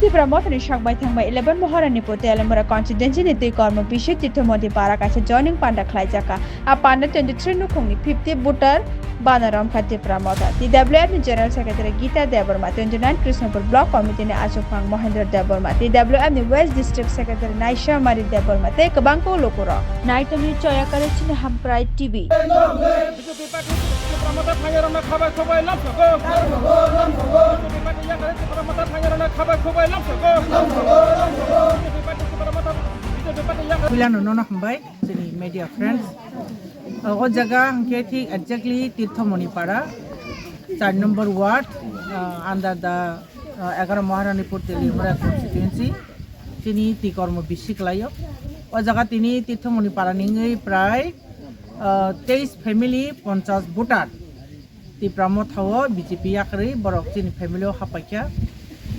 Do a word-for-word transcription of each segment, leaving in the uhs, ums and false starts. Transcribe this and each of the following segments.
Tipra Mothani sakbai thangbai eleven Maharani Puri Teliamura constituency ni twi kormo bisi Tirthomontri para kaisa joining panda khlaijakha. A panda twenty-three nukhungni fifty voter bana romkha Tipra Motha. T W F ni General Secretary Gita Debbarma, twenty-nine Krishnapur Block Committee ni achukphang Mohendra Debbarma, T W F ni West District Secretary Naishamari Debbarma tei kwbangkuk lukurok. Naitoni Choyakare chini Hamkrai T V. Puilano nono hambai, chini media friends. O jaga hwnkhe thik exactly Tirthomoni para, char number ward, uh, under the, uh, egaroh Maharani Puri Teliamura constituency. Chini twi kormo bisi kwlaio. O jaga tini Tirthomoni para ni wngwi prai, uh, teis family, ponchas voter. Tipra Motha o B J P yakarwi borok chini family o hapaikha.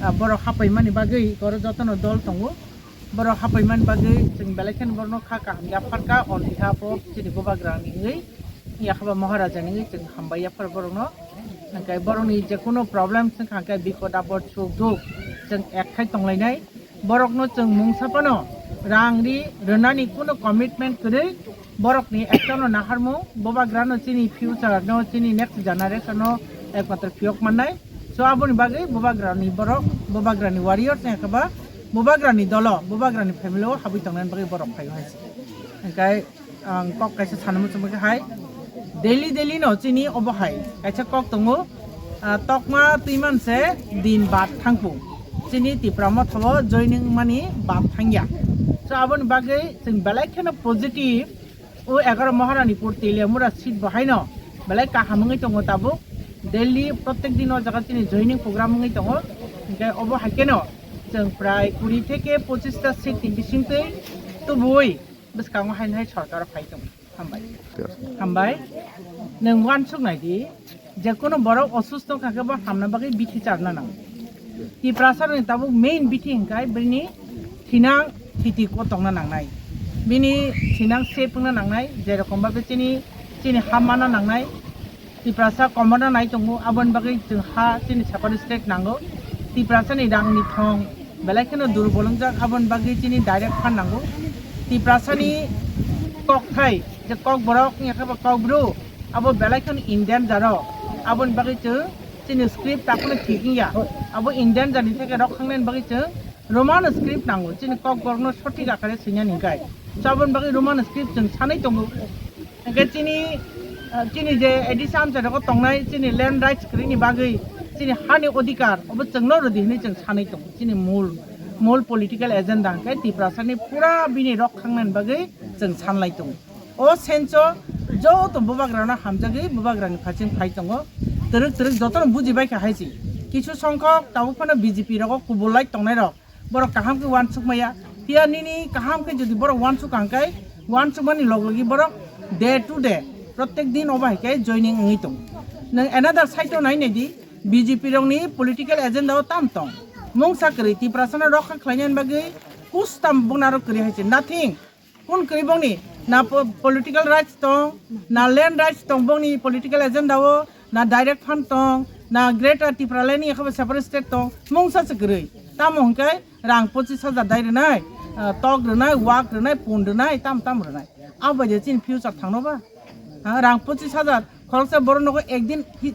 Ah, borok hapaimani bagwi oro jotono dol tongo. Borok hapaimani bagwi chwng belai kheno borokno kha kaham yapharkha on behalf of chini Bubagra ni wngwi, yakhaba Maharaja ni wngwi chwng hambai yaphar borokno. Hwnkhe borokni jekunu problem swngkha hwnkhe bikot apot suk duk chwng ek khai tonglainai. Borokno chwng mungsa phano rang ri rwnani kuno commitment kwrwi, borokni ekta no naharmung, Bubagra no chini future no, chini next generation no ekmatro phiyok mannai. So aboni bagwi Bubagra ni borok, Bubagra ni warriors wngkha ba Bubagra ni dolo, Bubagra ni family o habwi tongnani bagwi borok phaio hai se. Hwnkhe ang kok kaisa sana muchungma khe hai, daily daily no chini obo hai kaisa kok tongo, ah, tokma twi manse din bad thangpung, chini Tipra Motha o joining mani bad thangya. So aboni bagwi chwng belai kheno positive, o egaroh Maharani Puri Teliamura seat bo haino belai kaham wngwi tongo tabuk, daily protek din o jaga chini joining program wngwi tongo. Hwnkhe obo hai kheno chwng prai kuri theke pochista seat ni bisingtwi tubui bwskango haino hai sorkar o phai tongo. Hambai. Hambai. Nwng uansuk nai di, je kono borok osusto kha khe bo hamna bagwi bithi charna nango. Tiprasa rokni tabuk main bithi hwnkhe bini thinang thiti kotokna nangnai. Bini thinang safe wngna nangnai, je rokom babe chini, chini ha mana nangnai. Tiprasa komorna nai tongo, aboni bagwi chwng ha chini separate state nango. Tiprasani rangni thong belai kheno durbol wngjak, aboni bagwi chini direct fund nango. Tiprasani kokthai, je kokborok wngya khe bo kokbru, abo belai kheno in danger o. Aboni bagwi chwng chini script takhwno thik wngya. Abo in danger ni theke rok khangnani bagwi chwng Roman script nango, chini kokborokno sothik akare swinani hwnkhe. So aboni bagwi Roman script chwng sanwi tongo. Hwnkhe chini, ah, chini je A D C amcharogo tongnai chini land rights kwrwini bagwi chini hani odhikar obo chwngno rwdi hwnwi chwng sanwi tongo. Chini mul, mul political agenda hwnkhe Tiprasani pura bini rok khangnani bagwi chwng sanlai tongo. O senso joto bubagrano hamjagwi bubagrani phaising phai tongo. Twrwk twrwk jotono bujibai kha hai se. Kisu songkhok tabuk phano B J P rogo kubulai tongnairok borok kaham khe uansuk maya. Phiya nini kaham khe jodi borok uansuk kha hwnkhe, uansukmani log logi borok day to day, protek din obo hai khe joining wngwi tongo. Nwng another side o nai nai di, B J P rokni political agenda o tam tong. Mungsa kwrwi Tiprasano rokha khlainani bagwi kustam boknaro kwrwi hai se, nothing. Kun kwrwi bongni na po-, political rights tong, na land rights tong bongni political agenda o, na direct fund tong, na Greater Tipraland ni yakha separate state tong, mungsa se kwrwi. Tamo hwnkhe rang pochis hajar dai rwnai, ah, tok rwnai, wak rwnai, pun rwnai, tam tam rwnai. Abo bai de chini future thangno ba? Ha, rang pochis hajar, khoroksa borok nogo ekdin hi-,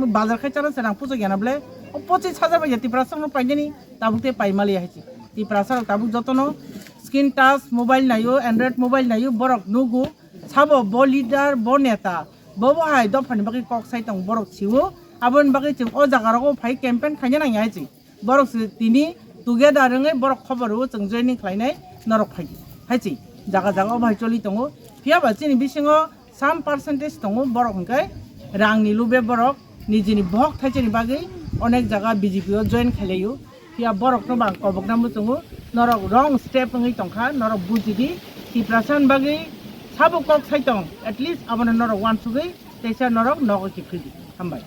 bazar khai chana se rang puchuk yana bole. O pochis hajar bai ya Tiprasa no painani, tabuk te paimali ya hai se. Tiprasa rok tabuk jotono screen touch mobile naio, Android mobile naio, borok nugo, sabo bo leader, bo neta, bo bo hai dophani bagwi kok sai tong borok siwo, aboni bagwi chwng o jaga rogo phai campaign khaina nang ya hai se. Borok se tini together wngwi borok khobor rwo chwng joining khlainai norok phai di. Hai se jaga jaga o bahai choli tongo. Phiya ba chini bisingo some percentage tongo borok hwnkhe rangni lube borok nijini bohok thaisani bagwi onek jaga B J P o join khailaio. Phiya borokno bang kobokna muchungo, norok wrong step wngwi tongkha, norok bujidi, Tiprasani bagwi sabo kok sai tong, at least abono norok uansugwi teisa norok nogo kiphildi. Hambai.